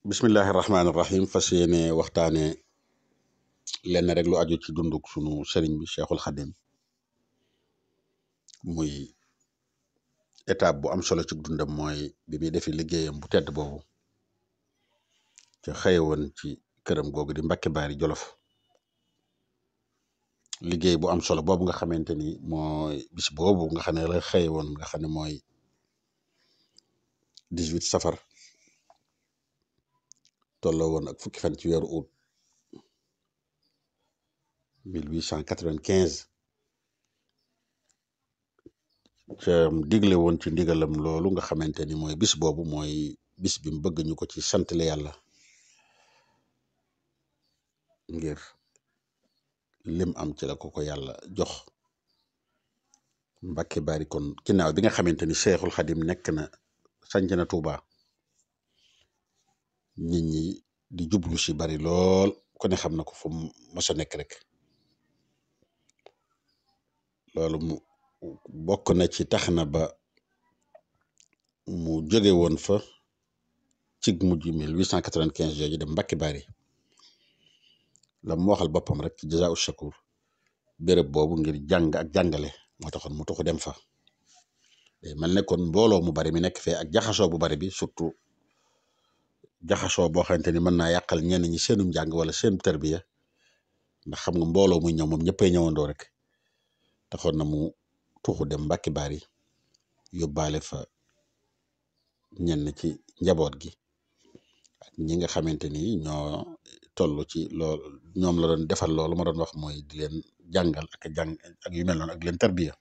bismillahi rahmaani rahim fas yéene waxtaane lenn rek lu aju ci dunduk sunu sëriñ bi Cheikhul Khadim muy étape bu am solo ci dundam mooy bi muy defi liggéeyam bu tedd boobu ca xëye woon ci këram googu di Mbàkke Baari Jolof liggéey bu am solo boobu nga xamante ni mooy bis boobu nga xam ne la xëye woon nga xam ne mooy 18 safar tolloo woon ak fukki fan ci weeru août 1895 ca digle woon ci ndigalam loolu nga xamante ni mooy bis boobu mooy bis bi mu bëgg ñu ko ci santale yàlla ngir lim am ci la ko yàlla jox Mbàkke Baari kon ginnaaw bi nga xamante ni Cheikhul Khadim nekk na sanc na Touba nit ñi di jublu si bari lool ku ne xam na ko fu mu mos a nekk rek loolu mu bokk na ci tax na ba mu jóge woon fa ci mujj 1895 jooju dem Mbàkke Baari la mu waxal boppam rek ci Jazaa'u Shakur béréb boobu ngir jàng ak jàngale moo taxoon mu tuxu dem fa day mel ne kon mbooloo mu bari mi nekk fee ak jaxasoo bu bari bi surtout jaxasoo boo xamante ni mën naa yàqal ñenn ñi seenum njàng wala seen tarbiya ndax xam nga mbooloo muy ñëw moom ñëppay ñëwandoo rek taxoon na mu tuxu dem Mbàkke Baari yóbbaale fa ñenn ci njaboot gi ak ñi nga xamante ni ñoo toll ci loolu ñoom la doon defal loolu ma doon wax mooy di leen jàngal ak jàng ak yu mel noonu ak leen tarbiya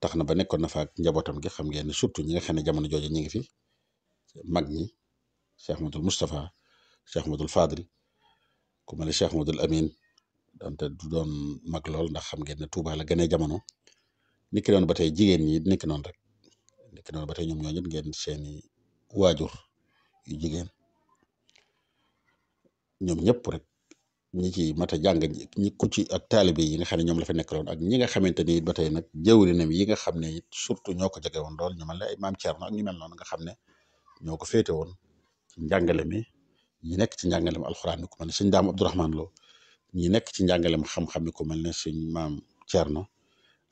tax na ba nekkoon na fa ak njabootam gi xam ngeen ne surtout ñi nga xam ne jamono jooju ñi ngi fi mag ñi Cheikh Ahmadul Moustapha Cheikh Ahmadul Fadil ku mel ne Cheikh Ahmadul Amin donte du doon mag lool ndax xam ngeen ne Touba la gënee jamono niki noonu ba tey jigéen ñi niki noonu rek niki noonu ba tey ñoom ñoo ñit ngeen seeni waajur yu jigéen ñoom ñëpp rek ñi ci mat a jàng ñi ku ci ak taalibe yi nga xam ne ñoom la fa nekkaloon ak ñi nga xamante ni ba tey nag jëwrinam yi nga xam ne it surtout ñoo ko jege woon lool ñu mel ne ay maam Thierno ak ñu mel noonu nga xam ne ñoo ko féete woon ci njàngale mi ñi nekk ci njàngalem alxuraan mi ku mel ne sëñ Daam Abdourahman Lo ñi nekk ci njàngalem xam-xam mi ku mel ne sëñ maam Thierno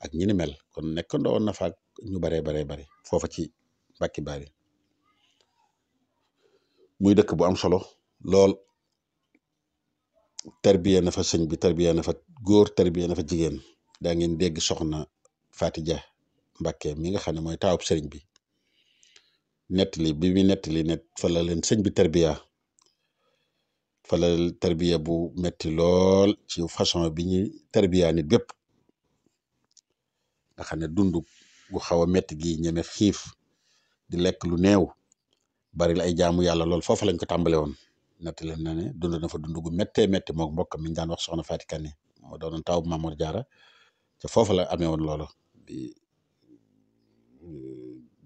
ak ñi ni mel kon nekk ndowoon na fa ak ñu baree bari foofa ci Mbàkke Baari muy dëkk bu am solo lool tarbiya na fa sëñ bi tarbiya na fa góor tarbiya na fa jigéen daa ngeen dégg soxna Faati Ja Mbàkke mi nga xam ne mooy taawub sëriñ bi nettali bi mu nettali net fa la leen sëñ bi tarbiya fa la tarbiya bu metti lool ci façon bi ñuy tarbiya nit bépp nga xam ne dund gu xaw a metti gi ñeme xiif di lekk lu néew bari la ay jaamu yàlla lool foofu lañ ko tàmbale woon nett leen na ne dund na fa dund gu méttee métti mook mbokkam mi ñu daan wax soxna Faati Kanni moo doonoon taw bu Mamour Jaara te foofu la amee woon loolu di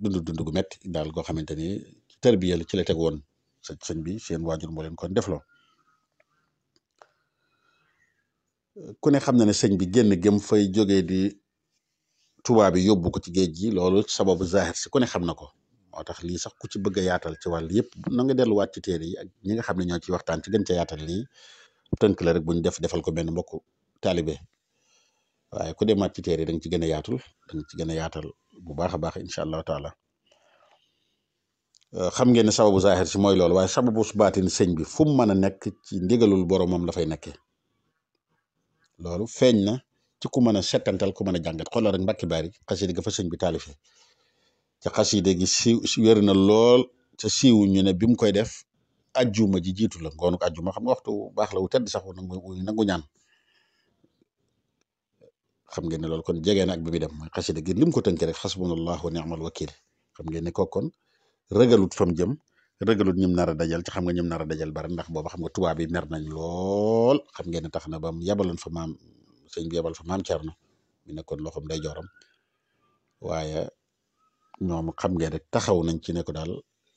dund gu métti daal goo xamante ni ci tarbiya la ci la teg woon sëñ bi seen waajur moo leen kon defloo ku ne xam na ne sëñ bi génn gëm fay jógee di tubaab bi yóbbu ko ci géej gi loolu sababu zahir si ku ne xam na ko moo tax lii sax ku ci bëgg a yaatal ci wàll yëpp na nga delluwaat ci téere yi ak ñi nga xam ne ñoo ci waxtaan ci gën ca yaatal lii tënk la rek buñ defal ko benn mbokku taalibe waaye ku demaat ci téere yi da nga ci gën a yaatul da nga ci gën a yaatal bu baax a baax incha allahu taala xam ngeen ne sababu zahir si mooy loolu waaye sababu baatin sëñ bi fu mu mën a nekk ci ndigalul boromam la fay nekkee loolu feeñ na ci ku mën a settantal ku mën a jàngat xoolal rek Mbàkke Baari xasida ga fa sëñ bi taalifee ca xasida gi wér na lool ca siiw ñu ne bi mu koy def ajjuma ji jiitu la ngoonu ajjuma xam nga waxtu baax la wu tedd sax nangu ñaan xam ngeen ne loolu kon jege na ak bi muy dem mooy xasida gi lim ko tënkee rek xasbunallahu wa ni'mal wakil xam ngeen ne kooku kon rëgalut fam jëm rëgalut ñim nar a dajal ci xam nga ñim nar a dajal bari ndax booba xam nga tubaab yi mer nañ lool xam ngeen ne tax na ba mu yebaloon fa maam sëñ bi yebal fa maam Thierno mi nekkoon loxoom day joram waaye ñoom xam ngeen rek taxaw nañ ci ne ko daal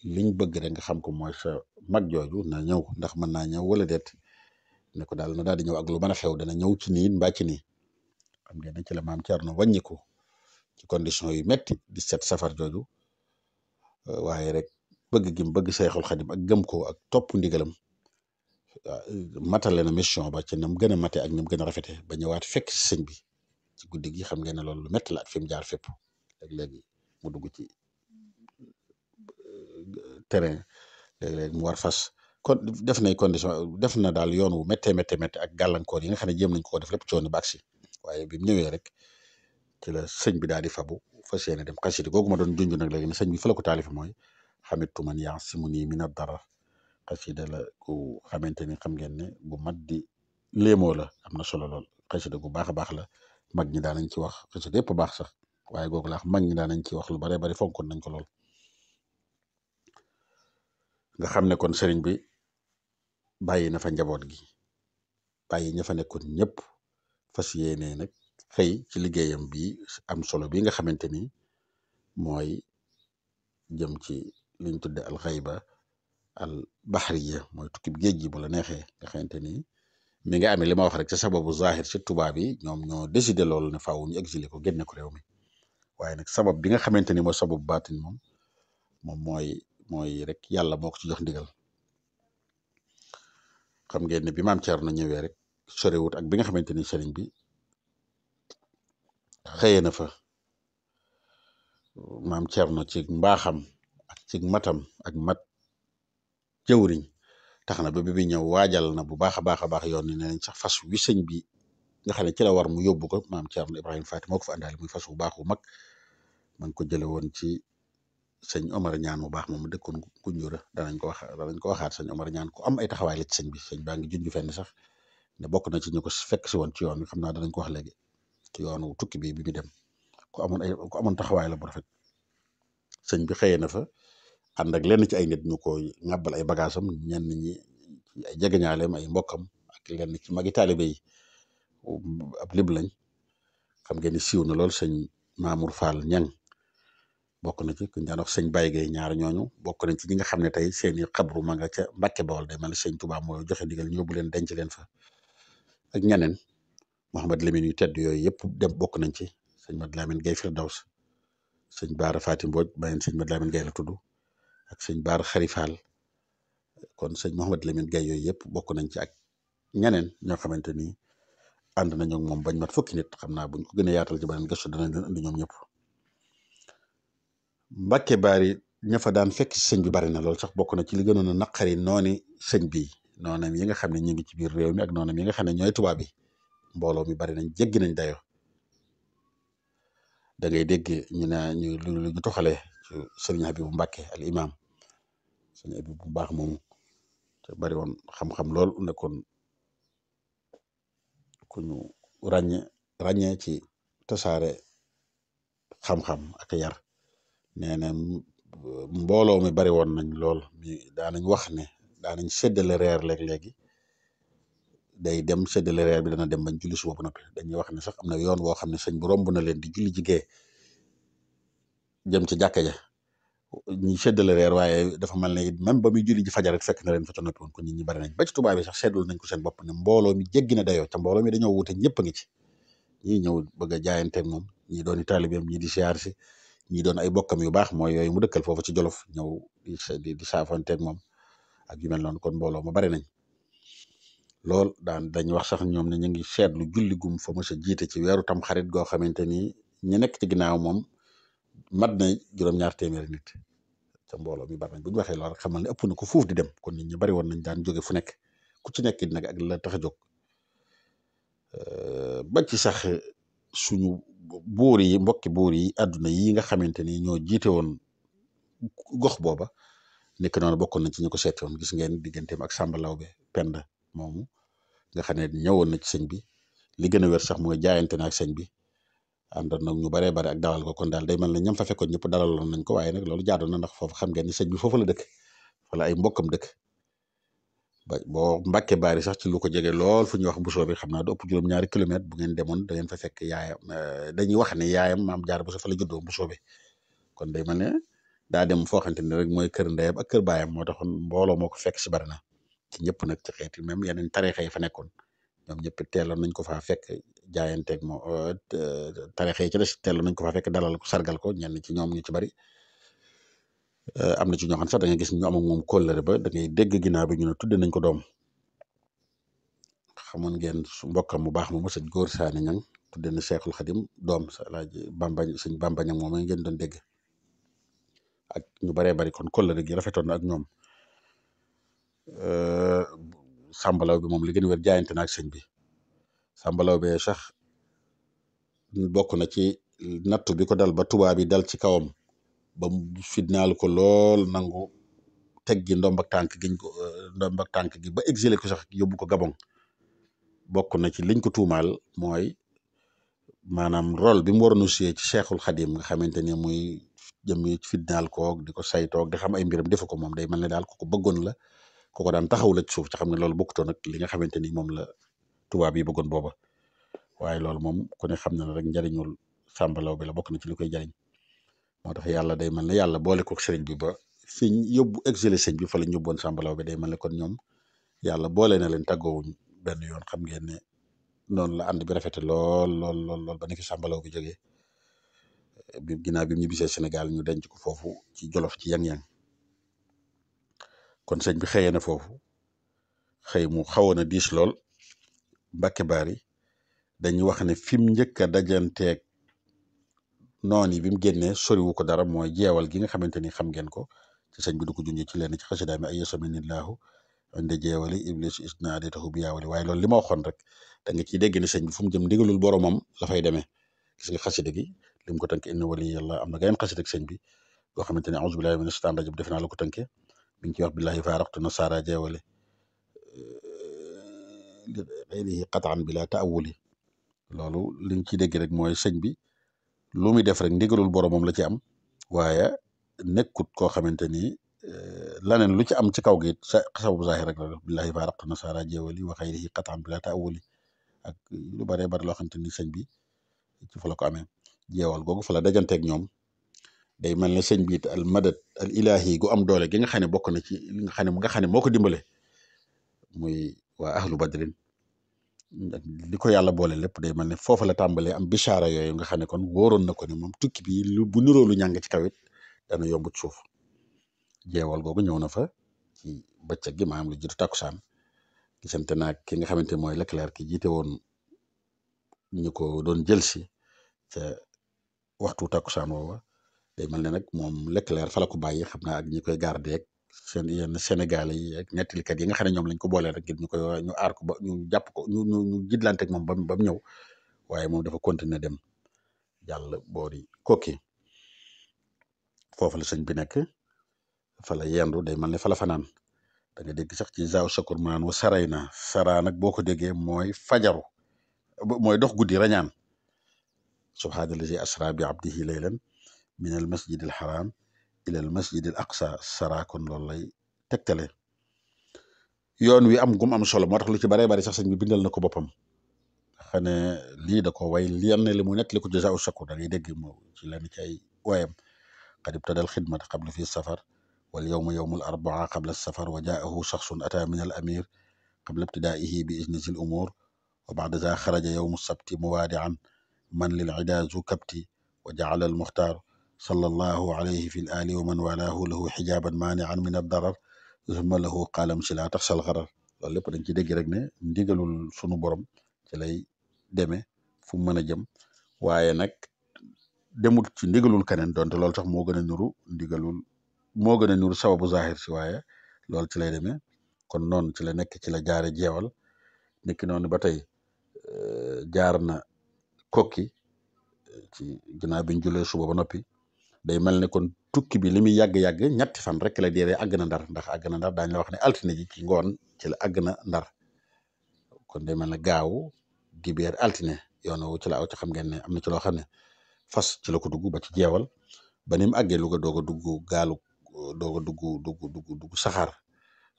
liñ bëgg rek nga xam ko mooy sa mag jooju na ñëw ndax mën naa ñëw wala déet ne ko daal na daal di ñëw ak lu mën a xew dana ñëw ci nii mbaa ci nii xam ngeen ne ci la maam Thierno wàññiku ci condition yu metti 17 safar jooju waaye rek bëgg gi mu bëgg Seexul Xadim ak gëm ko ak topp ndigalam matale na mission ba ci nam gën a mate ak nam gën a rafete ba ñëwaat fekk si sëñ bi ci guddi gi. xam ngeen ne loolu lu métti la ak fi mu jaar fépp léeg-léegi mu dugg ci terrain, léeg-léeg mu war fas, kon def nay condition, def na daal yoon wu méttee méttee ak gàllankoor yi nga xam ne jéem nañ ko def lépp coono ba agsi waaye bi mu ñëwee rek ci la sëñ bi daal di fabu fas yéene dem. xasida googu ma doon junj nag léegi ne sëñ bi fa la ko taalifi mooy xamitu man ya'simuni mina darar. xasida la ku xamante ni xam ngeen ne bu mat di léemoo la, am na solo lool. xasida gu baax a baax la, mag ñi daan nañ ci wax, xasida yëpp baax sax waaye googu laax mag ñi daan nañ ci wax lu bare bari, fonkoon nañ ko lool. nga xam ne kon sëriñ bi bàyyi na fa njaboot gi, bàyyi ña fa nekkoon ñëpp, fas yéene nag xëy ci liggéeyam bi am solo bi nga xamante ni mooy jëm ci liñ tudde alxayba al bahriya, mooy tukkib géej gi bu la neexee. nga xamante ni mi nga amee li ma wax rek ci sababu zahir ci tubaab yi ñoom ñoo décidé loolu ne faaw ñu exilé ko, génne ko réew mi. waaye nag sabab bi nga xamante ni mooy sababu baatin moom mooy rek yàlla moo ko ci jox ndigal. xam ngeen ne bi maam Thierno ñëwee rek sorewut ak bi nga xamante ni sëriñ bi xëyee na fa. maam Thierno ci mbaaxam ak ci matam ak mat jëwriñ tax na ba bi ñëw waajal na bu baax a baax yoon ni ne nañ sax fas wi sëñ bi nga xam ne ci la war mu yóbbu ko, maam Thierno Ibrahima Faty moo ko fa àndaale muy fas wu baax wu mag. man ko jële woon ci sëñ Omar ñaan mu baax moom mu dëkkoon Gunjura, danañ ko waxaat. sëñ Omar ñaan ko am ay taxawaay la ci sëñ bi. sëñ baa ngi junj fenn sax ne bokk na ci ñu ko fekk si woon ci yoon wi, xam naa danañ ko wax léegi, ci yoonu tukki bi mu dem ku amoon taxawaay la bu rafet. sëñ bi xëyee na fa ànd ak lenn ci ay nit ñu ko ŋàbbal ay bagaasam, ñenn ñi ay jegeñaaleem ay mbokkam ak lenn ci magi taalibe yi. ab lib lañ, xam ngeen ni siiw na lool. sëñ Mamour Fall ñang bokk na ci ku ñu daan wax sëñ Baye Gueye, ñaar ñooñu bokk nañ ci ñi nga xam ne tey seeni xabru ma nga ca Mbàkke Bawol. day mel ni sëñ Tuubaa moo joxe ndigal ñu yóbbu leen denc leen fa. ak ñeneen Mouhamad Lamine yu tedd yooyu yëpp dem bokk nañ ci. sëñ Mad Lamine Gueye Firdaws, sëñ Baara Fatim Mbodj bàyyin sëñ Mad Lamine Gueye la tudd, ak sëñ Baara Xarifaal. kon sëñ Mouhamad Lamine Gueye yooyu yëpp bokk nañ ci ak ñeneen ñoo xamante ni ànd nañu ak moom bañ mat fukki nit. xam naa buñ ko gën a yaatal ci beneen gëstu danañ leen andi ñoom ñëpp. Mbàkke Baari ña fa daan fekk si sëñ bi bari na lool sax, bokk na ci li gënoon a naqari nooni sëñ bi, noonam yi nga xam ne ñu ngi ci biir réew mi ak noonam yi nga xam ne ñooy tubaab bi. mbooloo mi bari nañ, jéggi nañ dayo. da ngay dégg ñu ne ñu toxalee ci sëriñ Habibu Mbàkke al imam, sëriñ Habibu bu baax moomu te bari woon xam-xam lool, nekkoon ku ñu ràññee ci tasaare xam-xam ak yar. nee na mbooloo mi bari woon nañ lool, daanañ wax ne daanañ séddale reer léeg-léegi day dem séddale reer bi dana dem bañ julli suba ba noppi. dañuy wax ne sax am na yoon woo xam ne sëñ bu romb na leen di julli jigee jëm ci jàkka ja ñi séddale reer, waaye dafa mel ne même ba muy julli ji fajar rek fekk na leen fa ca noppi woon. kon nit ñi bari nañ ba ci tubaab bi sax seetlu nañ ko seen bopp ne mbooloo mi jéggi na dayoo. te mbooloo mi dañoo wute, ñëpp a ngi ci. ñii ñëw bëgg a jaayanteeg moom, ñii doon taalibeem, ñii di siyaar si, ñii doon ay bokkam yu baax mooy yooyu mu dëkkal foofu ci Jolof, ñëw di saafanteeg moom ak yu mel noonu. kon mbooloo ma bari nañ lool. dañ wax sax ñoom ne ñu ngi seetlu julli gum fa mos a jiite ci weeru tam xarit goo xamante ni ñu nekk ci ginnaaw moom mat na juróom-ñaar téeméeri nit. te mbooloo mi bari nañ bu ñu waxee lool rek xamal ne ëpp na ko fuuf di dem. kon nit ñi bari woon nañ, daan jóge fu nekk, ku ci nekk nag ak la tax a jóg. ba ci sax suñu buur yi, mbokki buur yi àdduna yi nga xamante ni ñoo jiite woon gox booba, nekk noonu bokkoon nañ ci ñu ko seeti woon. gis ngeen digganteem ak Sàmba Lawbe Penda moomu nga xam ne ñëwoon na ci sëñ bi. li gën a wér sax mooy jaayante na ak sëñ bi, àndoon nag ñu baree bari ak dalal ko. kon daal day mel ne ñam fa fekkoon ñëpp dalaloon nañ ko. waaye nag loolu jaadu na, ndax foofu xam ngeen ni sëñ bi foofu la dëkk, wala ay mbokkam dëkk. boo Mbàkke Baari sax ci lu ko jege lool fu ñuy wax Bousso bi, xam naa du ëpp juróom-ñaari kilomètre. bu ngeen demoon da ngeen fa fekk yaayam. dañuy wax ne yaayam maam Jaara Bousso fa la juddoo Bousso bi. kon day mel ne daa dem foo xamante ni rek mooy kër ndeyam ak kër baayam. moo taxoon mbooloo moo ko fekk si bari na ci ñëpp nag, ci xeeti même yeneen tarixa yi fa nekkoon ñoom ñëpp teeloon nañ ko faa fekk jaayanteeg moo tarixa yi ci des teeloon nañ ko faa fekk dalal ko sargal ko. ñenn ci ñoom ñu ci bari am na ci ñoo xam sax da ngay gis ñu am ak moom kóllëre ba da ngay dégg ginnaaw bi ñu ne tudde nañ ko doom. xamoon ngeen su mbokkam mu baax moomu sëñ Góor Saane Ñang tudde na Cheikhul Khadim doom sa Alaaji Bamba sëñ Bamba Ñang moom ngeen doon dégg ak ñu baree bari kon kóllëre gi rafetoon na ak ñoom. Sàmbalaw bi moom li gën wér jaayante na ak sëñ bi. Sàmbalaw be sax bokk na ci nattu bi ko dal ba tubaab yi dal ci kawam ba mu fitnaal ko lool nangu teg gi ndomb ak tànk gi ba exilé ko sax yóbbu ko Gabon. bokk na ci liñ ko tuumaal mooy maanaam rôle bi mu waroon a jouer ci Cheikhul Khadim nga xamante ni muy jëm fitnaal koog di ko saytoog di xam ay mbiram defu ko moom day mel ne daal ku ko bëggoon la ku ko daan taxaw la ci suuf ci xam ne loolu bokkutoon ak li nga xamante ni moom la tubaab yi bëggoon booba. waaye loolu moom ku ne xam na ne rek njariñul sàmbalaw bi la bokk na ci li koy jariñ moo tax yàlla day mel ne yàlla boole ko sëriñ bi ba fi ñu yóbbu exilé sëñ bi fa la ñu yóbboon sàmbalaw bi day mel ne kon ñoom yàlla boole na leen tàggoowuñ benn yoon. xam ngeen ne noonu la ànd bi rafete lool ba ni fi sàmbalaw bi jógee bi ginnaaw bi mu ñibbisee Sénégal ñu denc ko foofu ci Jolof ci yang-yang. kon sëñ bi xëyee na foofu xëy mu xawoon a diis lool. Mbàkke Baari dañuy wax ne fi mu njëkk a dajanteeg noon yi bi mu génnee soriwu ko dara mooy jeewal gi nga xamante ni xam ngeen ko ci sëñ bi du ko junjee ci lenn ci xasidaa mi ay yasaminillahu inde jeewali iblis isnaaditahu bi yaawali waaye loolu li ma waxoon rek da nga ciy dégg ne sëñ bi fu mu jëm ndigalul boromam la fay demee. gis nga xasida gi li mu ko tënk inna wali yàlla am na geneen xasida ak sëñ bi boo xamante ne auzu billahi mina shaytaani rajim defe naa la ko tënkee mi ngi ciy wax billahi faaraqtu nasaara jeewali xëyrihi qataan bila taawuli. loolu li nga ciy dégg rek mooy sëñ bi lu muy def rek ndigalul boromam la ci am waaye nekkut koo xamante ni laneen lu ci am ci kaw gi sa sababu zaahir rek la billahi faaraqtu nasaara jeewali wa xayrihi qataan bila taawuli ak lu baree bari loo xamante ni sëñ bi ci fa la ko amee. jeewal googu fa la dajanteeg ñoom day mel ne sëñ bi it al madad al ilahi gu am doole gi nga xam ne bokk na ci li nga xam ne moo ko dimbale muy waa ahlu badrin li ko yàlla boole lépp day mel ne foofu la tàmbalee am bichaara yooyu nga xam ne kon wóoroon na ko ne moom tukki bi bu niroo lu ñàng ci kawit dana yomb ci suuf. jeewal googu ñëw na fa ci bëccëg gi maanaam lu jiitu takkusaan gisante naag ki nga xamante mooy Leclerc ki jiite woon ñu ko doon jël si ca waxtu takkusaan woowa day mel ne nag moom Leclerc fa la ko bàyyi xam naa ak ñi koy garder ak seen yenn Sénégalais yi ak nettalikat yi nga xam ne ñoom lañ ko booleel rek ngir ñu aar ko ba ñu jàpp ko ñu jidlanteeg moom ba mu ñëw waaye moom dafa continuer dem jàll boori Kokki foofu la sëñ bi nekk fa la yendu day mel ne fa la fanaan da nga dégg sax ci zaaw sakur maan wa saray na sara nag boo ko déggee mooy fajaru mooy dox guddi rañaan subhaanallazi asra bi abdihi laylan min al masjid al haram ila al masjid al aqsa sara kon loolu lay tegtale. yoon wi am gum am solo moo tax lu ci baree bari sax sëñ bi bindal na ko boppam xam ne lii da ko way li li mu nekk li ko jazaa u shakur da ngay dégg moo ci lenn ci ay waayam qad ibtadal xidmata qabla fi safar wal yowma yowmul arbaa qabla safar wa jaahu shaxsun ata min al amir qabla ibtidaihi bi izni zil umur wa bada za xaraja yowmu sabti muwaadian man lil ida zu kabti wa jaala al muxtaar sallallahu alayhi fi l ali wa man walaahu lahu xijaaban maanian min ad darar summa lahu qaalam si laa tax sal xarar. loolu lépp dañ ci dégg rek ne ndigalul sunu borom ci lay demee fu mu mën a jëm waaye nag demul ci ndigalul keneen donte loolu sax moo gën a nuru sababu zahir si waaye loolu ci lay demee kon noonu ci la nekk ci la jaare jeewal nekki noonu ba tey jaar na kokki ci ginnaaw biñ julee suba ba noppi day mel ne kon tukki bi li muy yàgg-yàgg ñetti fan rek la diiree àgg na ndar ndax àgg na ndar daañu la wax ne altine ji ci ngoon ci la àgg na ndar kon day mel ne gaawu dibeer altine yoon wu ci la aw ci xam ngeen ne am na ci loo xam ne fas ci la ko dugg ba ci jeewal ba ni mu àggee Louga doog a dugg gaalu doog a dugg saxaar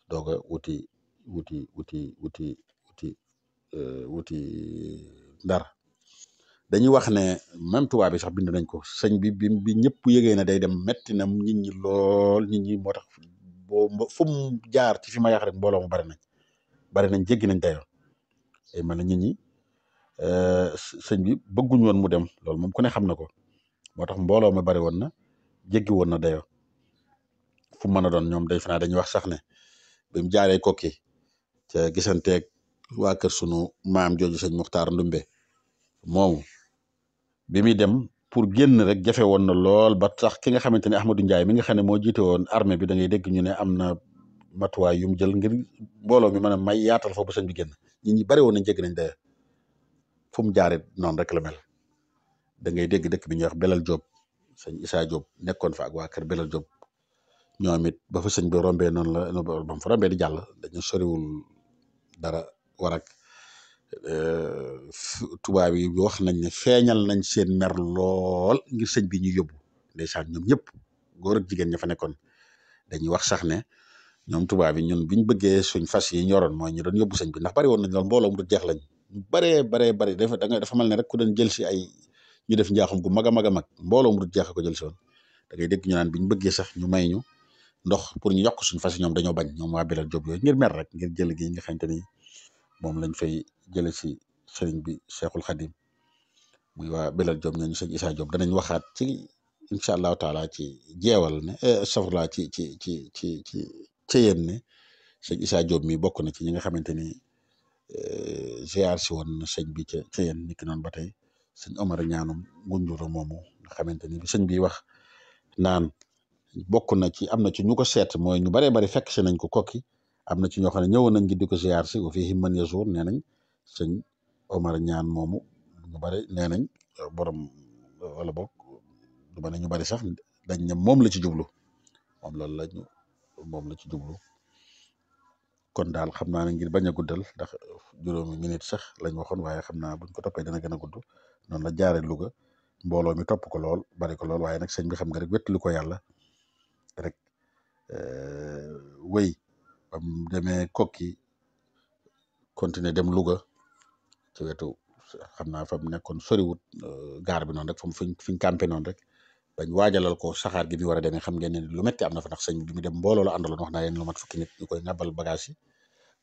doog a wuti ndar. dañuy wax ne même tubaab bi sax bind nañ ko sëñ bi ñëpp yëgee ne day dem metti na nit ñi lool nit ñi moo tax fu mu jaar ci fi ma yàq rek mbooloo mu bari nañ jéggi nañ dayoo day mel ne nit ñi sëñ bi bëgguñ woon mu dem loolu moom ku ne xam na ko moo tax mbooloo ma bari woon na jéggi woon na dayoo fu mën a doon ñoom day fanaa dañuy wax sax ne bi mu jaaree kokki ca gisanteeg waa kër sunu maam jooju sëñ Muxtaar Ndumbe moomu bi muy dem pour génn rek jafe woon na lool ba tax ki nga xamante ne Ahmadou Ndiaye mi nga xam ne moo jiite woon armée bi da ngay dégg ñu ne am na matuwaay yu mu jël ngir mbooloo mi mën a may yaatal foofu ba sëñ bi génn nit ñi bari woon nañ jégg nañ daya fu mu jaaree noonu rek la mel da ngay dégg dëkk bi ñuy wax Belal Diop sëñ Issa Diop nekkoon fa ak waa kër Belal Diop ñoom it ba fa sëñ bi rombee noonu la ba mu fa rombee di jàll dañu soriwul dara war ak tubaab yi wax nañ ne feeñal nañ seen mer lool ngir sëñ bi ñu yóbbu ndeysaan ñoom ñëpp góor ak jigéen ña fa nekkoon dañuy wax sax ne ñoom tubaab yi ñun biñ bëggee suñ fas yi ñoroon mooy ñu doon yóbbu sëñ bi ndax bari woon nañ lool mbooloo mu du jeex lañ ñu bari dafa mel ne rek ku doon jël si ay ñu def njaaxum gu mag a mag a mag mbooloo mu du jeex ko jël si woon da ngay dégg ñu naan biñ bëggee sax ñu may ñu ndox pour ñu yokk suñ fas yi ñoom dañoo bañ ñoom waa Belal Diop yooyu ngir mer rek ngir jël gi nga xamante ni moom lañ fay jële si sëriñ bi Cheikhul Khadim muy waa Belal Diop ñooñu sëñ Issa Diop danañ waxaat ci incha allahu taala ci jeewal ne safrla ci yéen ne sëñ Issa Diop mi bokk na ci ñi nga xamante ni ziar si woon na sëñ bi ca yéen niki noonu ba tey sëñ Omar ñaanum Gunjuru moomu nga xamante ni bi sëñ bi wax naan bokk na ci am na ci ñu ko seet mooy ñu baree bari fekk si nañ ko kokki am na ci ñoo xam ne ñëwoon nañ ngi di ko ziar si wa fii himman yazuur nee nañ sëñ Omar ñaan moomu ñu bari nee nañ borom wala boog du ma ne ñu bari sax dañ ne moom la ci jublu moom loolu moom la ci jublu kon daal xam naa ne ngir bañ a guddal ndax juróomi minute sax lañ waxoon waaye xam naa buñ ko toppee dana gën a gudd noonu la jaare Louga mbooloo mi topp ko lool bari ko lool waaye nag sëñ bi xam nga rek wettali ko yàlla rek wéy ba mu demee kokki continuer dem Louga ci wetu xam naa fa mu nekkoon soriwut gaar bi noonu rek fa mu fiñ campé noonu rek bañ waajalal ko saxaar gi bi war a demee xam ngeen ne lu metti am na fa ndax sëñ bi mu dem mbooloo la àndaloon wax naa yéen lu mat fukki nit ñu koy ngàbbal bagage yi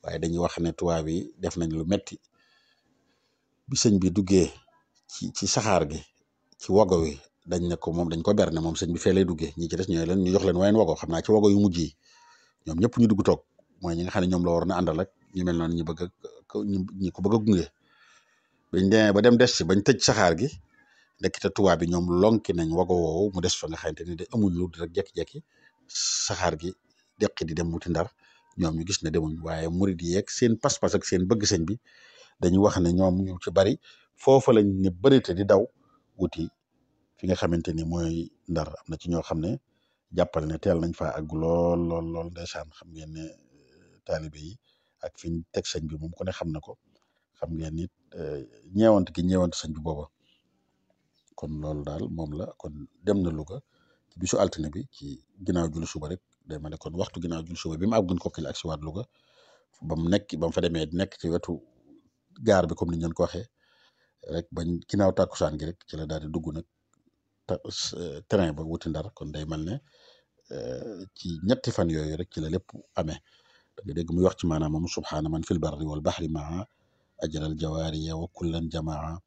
waaye dañuy wax ne tubaab yi def nañ lu metti bi sëñ bi duggee ci saxaar gi ci wago wi dañ ne ko moom dañ ko berne moom sëñ bi fee lay duggee ñi ci des ñooy leen ñu jox leen wayen wago xam naa ci wago yu mujj yi ñoom ñëpp ñu dugg toog mooy ñi nga xam ne ñoom la war na àndal rek ñu mel noonu ñu bëgg ñi ko bëgg a gunge bañ demee ba dem des ci bañ tëj saxaar gi ndekete tubaab bi ñoom lonki nañ wago woowu mu des fa nga xamante ni de amuñ lu rek jekki-jekki saxaar gi deqi di dem wuti Ndar ñoom ñu gis ne demuñ waaye murid yi yeeg seen pas-pas ak seen bëgg sëñ bi dañuy wax ne ñoom ñu ci bari foofa lañ ne bërite di daw wuti fi nga xamante ni mooy Ndar am na ci ñoo xam ne jàppal ne teel nañ fa àgg lool ndeysaan xam ngeen ne taalibe yi ak fi ñu teg sëñ bi moom ku ne xam na ko xam ngeen nit ñeewante gi ñeewante sëñ bi booba kon loolu daal moom la kon dem na Louga ci bisu altine bi ci ginnaaw julli suba rek day ma ne kon waxtu ginnaaw julli suba bi mu àgguñ kokki la ak si waat Louga ba mu fa demee nekk ci wetu gaar bi comme ni ñu leen ko waxee rek bañ ginnaaw tàkkusaan gi rek ci la daal di dugg nag train ba wuti Ndar kon day mel ne ci ñetti fan yooyu rek ci la lépp amee da nga dégg muy wax ci maanaam moom subhaana man fil barri wal bahri maa ajral jawaariya wa kullan jamaa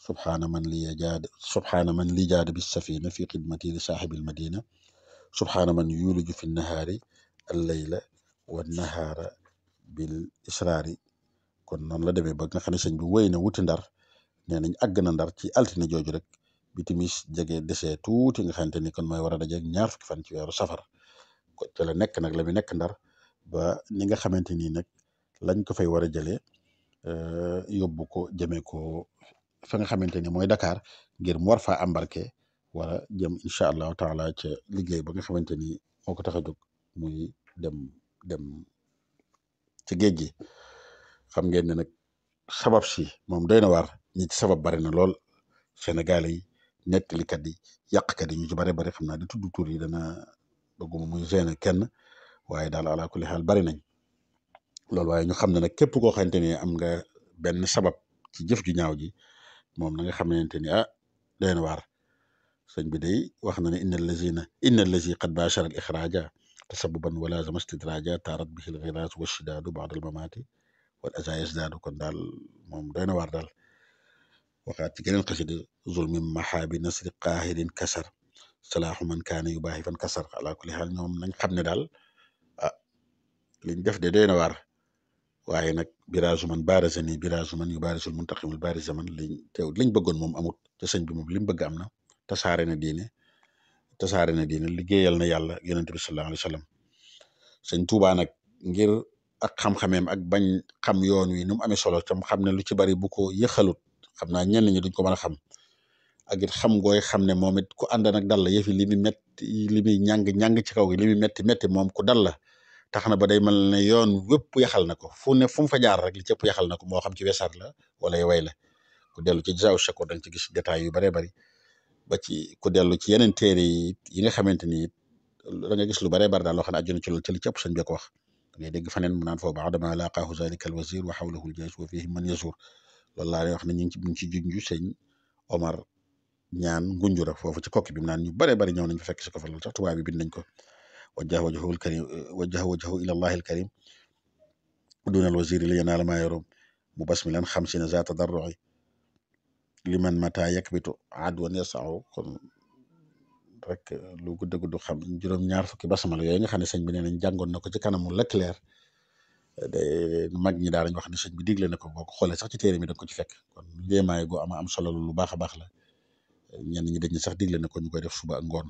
subhaana man li jaada bis safina fi xidmati li saaxibil madina subhaana man yuliju fi nahaari al layla wa nahaara bil israari kon noonu la demee ba nga xam ne sëñ bi wéy na wuti Ndar nee nañ àgg na Ndar ci altine jooju rek bi timis jege desee tuuti nga xamante ni kon mooy war a dajeeg ñaar fukki fan ci weeru safar ko ca la nekk nag la mu nekk Ndar ba ni nga xamante ni nag lañ ko fay war a jëlee yóbbu ko jëmee ko fa nga xamante ni mooy Dakar ngir mu war faa embarqué wala jëm incha allahu taala ca liggéey ba nga xamante ni moo ko tax a jóg muy dem ci géej gi xam ngeen ne nag sabab si moom doy na waar ñi ci sabab bari na lool Sénégal yi nettalikat yi yàqkat yi ñu ci bari bari xam naa di tudd tur yi dana bëgguma muy gêner kenn waaye daal ala kulli xaal bari nañ loolu waaye ñu xam ne nag képp koo xamante ni am nga benn sabab ci jëf ju ñaaw ji moom na nga xamante ni doy na waar sëñ bi day wax na ne inna allazi qad bachara al ixraja tasabuban wala zama stidraja taarat bihi al xiras wa shidaadu baad al mamaati wal aza yasdaadu kon daal moom doy na waar daal waxaat ci geneen xasida zulmi maxaabi nasri qaahirin kasar salaahu man kaana yubaahi fan kasar ala kulli xaal ñoom nañ xam ne daal ah liñ def de doy na waar waaye nag biraasu man baarasa nii biraasu man yu baarisul muntaqimul baarisa man liñ bëggoon moom amut te sëñ bi moom li mu bëgg am na tasaare na diine liggéeyal na yàlla yonent bi sallallahu alayhi wa sallam sëñ Tuubaa nag ngir ak xam-xameem ak bañ xam yoon wi nu mu amee solo tam xam ne lu ci bari bu ko yëxalut xam naa ñenn ñi duñ ko mën a xam ak it xam gooy xam ne moom it ku ànd nag dal la yëfi li muy metti li muy ñàng ci kaw gi li muy metti moom ku dal la tax na ba day mel ne yoon wépp yaxal na ko fu mu fa jaar rek li cëpp yaxal na ko moo xam ci wesar la wala way la ku dellu ci Jazaawu Shakoor da nga ci gis détails yu baree bari ba ci ku dellu ci yeneen téere yi nga xamante ni da nga gis lu baree bari daal loo xam ne aju na ci loolu ci li cëpp sëñ bi ko wax da ngay dégg faneen mu naan foofu baadama laqaahu zalika al wazir wa xawlahu al jays wa fihi man yasur loolu laa lay wax ne ñu ngi ci junju sëñ Omar ñaan ngunjura foofu ci kokki bi mu naan ñu bare bari ñëw nañ fa fekk si ko fa loolu sax tubaab bi bind nañ ko wajjaha wajhahu ila allahi al karim duna al waziri li yanaala maa yarum mu basmilan xamsina za tadarrui liman mata yakbitu adwan yasaw kon rek lu gudd xam juróom-ñaar fukki basmal yooyu nga xam ne sëñ bi nee nañ jàngoon na ko ci kanamu Leclerc de mag ñi daal dañ wax ne sëñ bi digle na ko boo ko xoolee sax ci téere mi da ko ci fekk kon léemaay gu am solo lu baax a baax la ñenn ñi dañ sax digle na ko ñu koy def suba ak ngoon